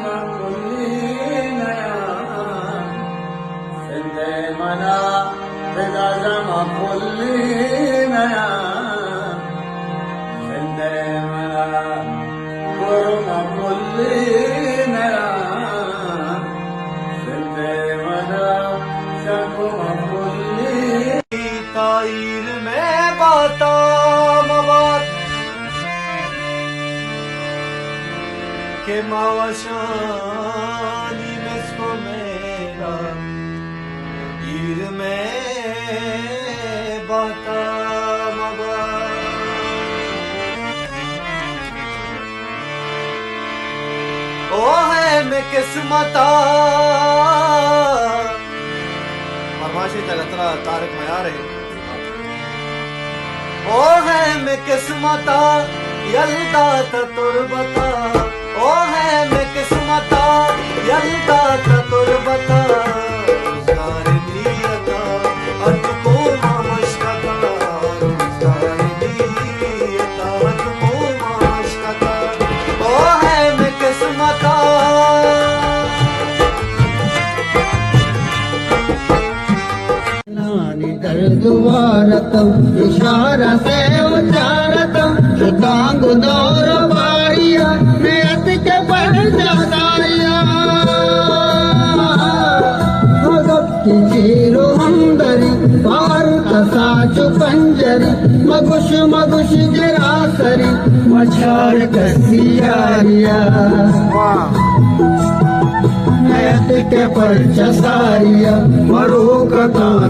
کلی نیا، سندھ منا پدا زما کلی نیا، سندھ منا گرما کلی نیا، سندھ منا شکما کلی۔ تاہیر میں باتا مبات کہ ما وشانی مسکو میرا ایر میں باتا مبات۔ او ہے میں قسمتا، فرمائش ہے جگترا طارق میار ہے۔ او ہے میں قسمتا، یل داتا تربتا۔ او ہے میں قسمتا، یل داتا تربتا۔ روزگار نیتا، اتکو ما مشکتا۔ روزگار نیتا، اتکو ما مشکتا۔ او ہے میں قسمتا۔ نانی درد وارتم، اشارہ سے اچارتم، شتانگ دور باریا، نیت کے پرچا ساریا۔ مگب کی چیر و ہمدری، پار تسا چو پنجری، مگوش مگوش گرا سری، مچار کسی یاریا۔ واہ۔ نیت کے پرچا ساریا، مروکتاں